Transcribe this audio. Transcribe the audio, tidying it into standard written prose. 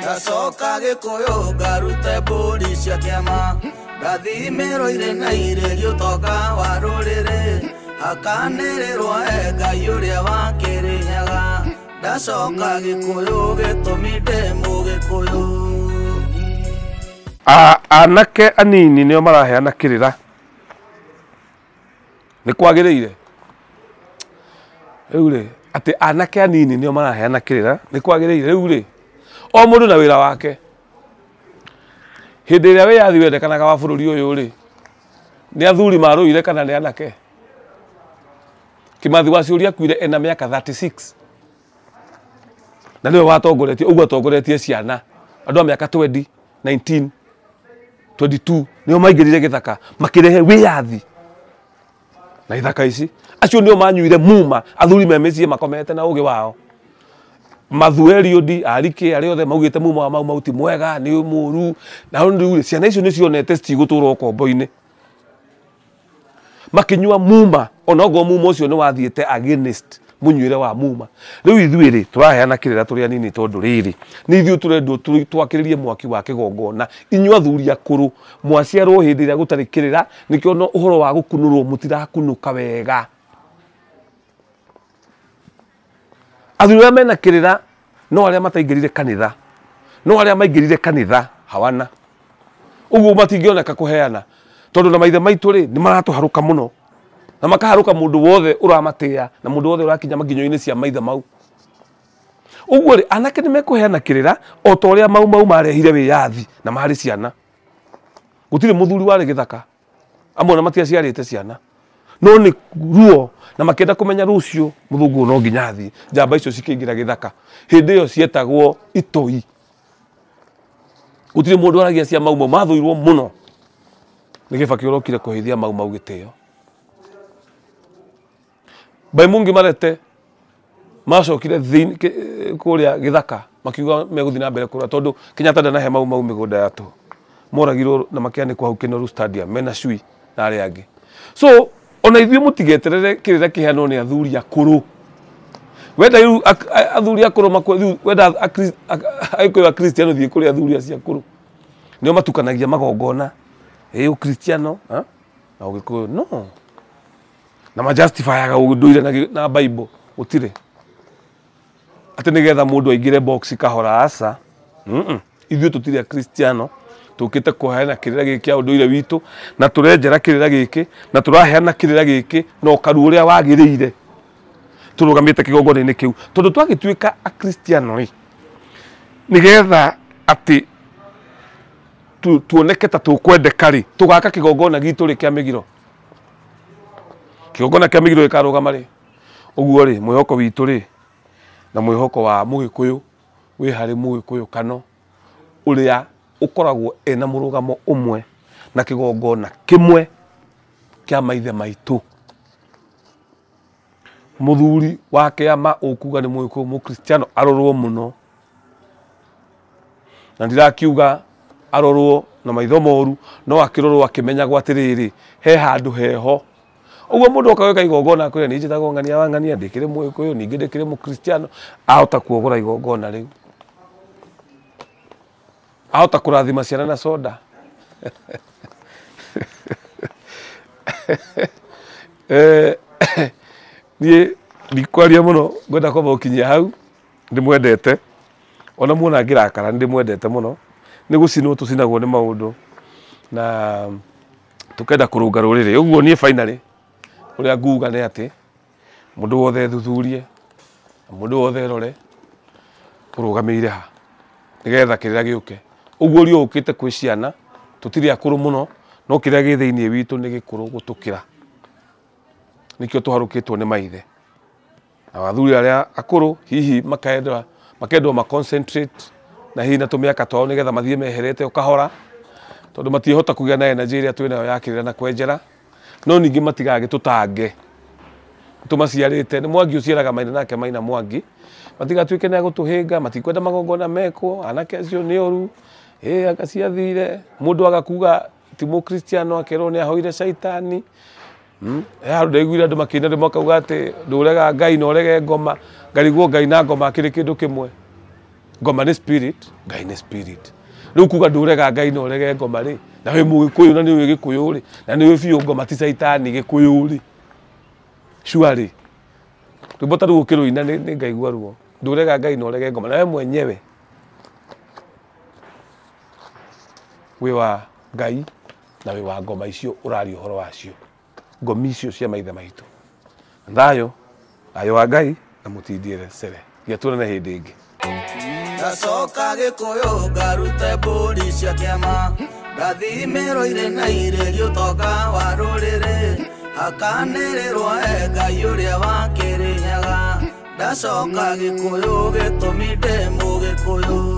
Ndacoka Gĩkũyũ ngarute mbũri cia kĩama. Ngathimĩrwo irĩ na irĩrio ũtonga wa rũrĩrĩ. Hakanĩrĩrwo e Ngai ũrĩa wa Kĩrĩnyaga. Ndacoka Gĩkũyũ gĩtũmi ndĩ Mũgĩkũyũ. Anake anini nĩo maraheana kĩrĩra nĩ kwagĩrĩire rĩu rĩ atĩ anake anini nĩo maraheana kĩrĩra nĩ kwagĩrĩire rĩu rĩ o mũndũ na wĩra wake. Hĩndĩ ĩrĩa wĩyathi wendekanaga wa bũrũri ũyũ rĩ nĩ athuri marũire kana nĩ anake? Kimathi wa Ciũria akuire ena mĩaka 36 na nĩwe watongoretie ũguo atongoretie ciana andũ a mĩaka 20 19 22 nĩo maingĩrire gĩthaka makĩrehe wĩyathi na ithaka ici. Acio nĩo manyuire muma athuri me mĩciĩ makomete na ũgĩ wao. Mathueri arike arĩa othe maugĩte muma wa Mau Mau ti mwega nĩ mũru na rĩu rĩ ciana icio nĩcionete citigũtũra ũkombo-inĩ makinyua muma onoguo muma ũcio nĩ wathiĩte against mũnyuĩre wa muma. Rĩu ithuĩ rĩ tũraheana kĩrĩra tũrĩ anini tondũ rĩrĩ nĩ ithuĩ tũrendwo twakĩrĩrie mwaki wa kĩgongona. Inyuĩ athuri akũrũ mwaciarwo hĩndĩ ĩrĩa gũtarĩ kĩrĩra nĩkĩo no ũhoro wa gũkunũrwo mũtirakunũka wega. Athuri arĩa mena kĩrĩra no arĩa mataingĩrire kanitha, no arĩa maingĩrire kanitha hawana ũguo matingĩoneka kũheana tondũ na maithe maitũ rĩ nĩ maratũharũka mũno na makaharũka mũndũ wothe ũramatĩa na mũndũ wothe ũrakinya makinyo-inĩ cia maithe mau. Ũguo rĩ anake nĩ mekũheana kĩrĩra o ta ũrĩa Mau Mau marehire wĩyathi na marĩ ciana. Gũtirĩ mũthuri warĩ gĩthaka amwe ona matiaciarĩte ciana no nĩ ruo na makĩenda kũmenya rũciũ mũthũngũ no nginya athiĩ. Njamba icio cikĩingĩra gĩthaka hĩndĩ ĩyo cietagwo itoi. Gũtirĩ mũndũ aragia cia Mau Mau mathũirwo mũno nĩ Kĩbakĩ ũrokire kũheithia Mau Mau gĩtĩo. Baimungi Marete macokire kũrĩa gĩthaka makiuga megũthiĩ na mbere kũrũa tondũ Kenyatta ndanahe Mau Mau mĩgũnda ya tũhũ. Moragirwo na makĩanĩkwo hau Kinoru Stadium mena cui na arĩa angĩ. So ona ithuĩ mũtigeterere kĩrĩra kĩheanwo nĩ athuri akũrũ. Wenda rĩu athuri akũrũ makwe rĩu wenda Agĩkũyũ Akristiano thiĩ kũrĩ athuri acio akũrũ nĩo matukanagia magongona ĩ Ũkristiano na Ũgĩkũyũ no na majustifyaga ũndũire na Bible gũtirĩ atĩ nĩgetha mũndũ aingĩre box kahora aca. Ithuĩ tũtirĩ Akristiano tũkĩte kũheana kĩrĩra gĩkĩ kĩa ũndũire witũ na tũrenjera kĩrĩra gĩkĩ na tũraheana kĩrĩra gĩkĩ na ũkaru ũrĩa wagĩrĩire tũrũgamĩte kĩgongona-inĩ kĩu tondũ twagĩtuĩka Akristiano rĩ nĩgetha atĩ tuoneke ta tũkwendeka rĩ tũgaka kĩgongona gitũ rĩ kĩa mĩgiro. Kĩgongona kĩa mĩgiro gĩkarũgama rĩ ũguo rĩ mwĩhoko witũ rĩ na mwĩhoko wa Mũgĩkũyũ wĩ harĩ Mũgĩkũyũ kano ũrĩa ũkoragwo ena mũrũgamo ũmwe na kĩgongona kĩmwe kĩa maithe maitũ. Mũthuri wa kĩama ũkuga nĩ Mũgĩkũyũ Mũkristiano arorwo mũno na ndirakiuga arorwo na maitho moru no akĩrorwo akĩmenyagwo atĩrĩrĩ he handũ heho. Ũguo mũndũ oka gwĩka igongona akwĩra niĩ njĩtagwo ng'ania wa ng'ania ndĩkĩrĩ Mũgĩkũyũ ningĩ ndĩkĩrĩ Mũkristiano ahota kuogora igongona rĩu ahota kũrathima ciana na soda. Niĩ ndikwaria mũno ngwenda kwamba gũkinyia hau ndĩmwendete ona muona ngĩrakara nĩndĩmwendete mũno nĩ gũcinwo tũcinagwo nĩ maũndũ na tũkenda kũrũnga rũrĩrĩ. Ũguo niĩ finally ũrĩa nguga nĩ atĩ mũndũ wothe ethuthurie na mũndũ wothe erore ũrũgamĩire ha nĩgetha kĩrĩra gĩũke. Ũguo ũrĩa ũkĩte kwĩ ciana tũtirĩ akũrũ mũno no kĩrĩa gĩ thĩinĩ witũ nĩ gĩkũrũ gũtũkĩra nĩkĩo tũharũkĩtwo nĩ maithe na athuri arĩa akũrũ hihi makendwo ma concentrate na hihi na tũmĩaka twao nĩgetha mathiĩ meherete o kahora tondũ matiĩhota kũgĩa na energy ĩrĩa twĩnayo ya kĩrĩra na kwenjera no ningĩ matigagĩtũtange tũmaciarĩte nĩ Mwangi ũciaraga Maina nake Maina Mwangi matigatuĩke nĩ agũtũhĩnga matikwenda magongona mekwo anake acio nĩ oru ĩ anga ciathire mũndũ agakuga ti Mũkristiano akerwo nĩ ahoire caitani. Handũ ndaiguire andũ makĩina rĩmwe makauga atĩ ndũrega Ngai na ũrege ngoma ngarigwo Ngai na ngoma akĩrĩ kĩndũ kĩmwe. Ngoma nĩ spirit, Ngai nĩ spirit. Rĩu kuga ndũrega Ngai na ũrege ngoma rĩ, na wĩ Mũgĩkũyũ na nĩ ũĩ Gĩkũyũ rĩ, na nĩ ũĩ biũ ngoma ti caitani Gĩkũyũ rĩ, surely rwĩmbo ta rũu ũkĩrũina nĩ ngaigua ruo. Ndũrega Ngai na ũrege ngoma, na we mwenyewe wĩ wa Ngai na wĩ wa ngoma icio ũraria ũhoro wacio, ngomi icio cia maithe maitũ. Thayũ, thayũ wa Ngai na mũtindiere cere. Nginya tuonane hĩndĩ ĩngĩ. Ndacoka Gĩkũyũ ngarute mbũri cia kĩama, ngathimĩrwo irĩ na irĩrio ũtonga wa rũrĩrĩ, hakanĩrĩrwo e Ngai ũrĩa wa Kĩrĩnyaga. Ndacoka Gĩkũyũ gĩtũmi ndĩ Mũgĩkũyũ.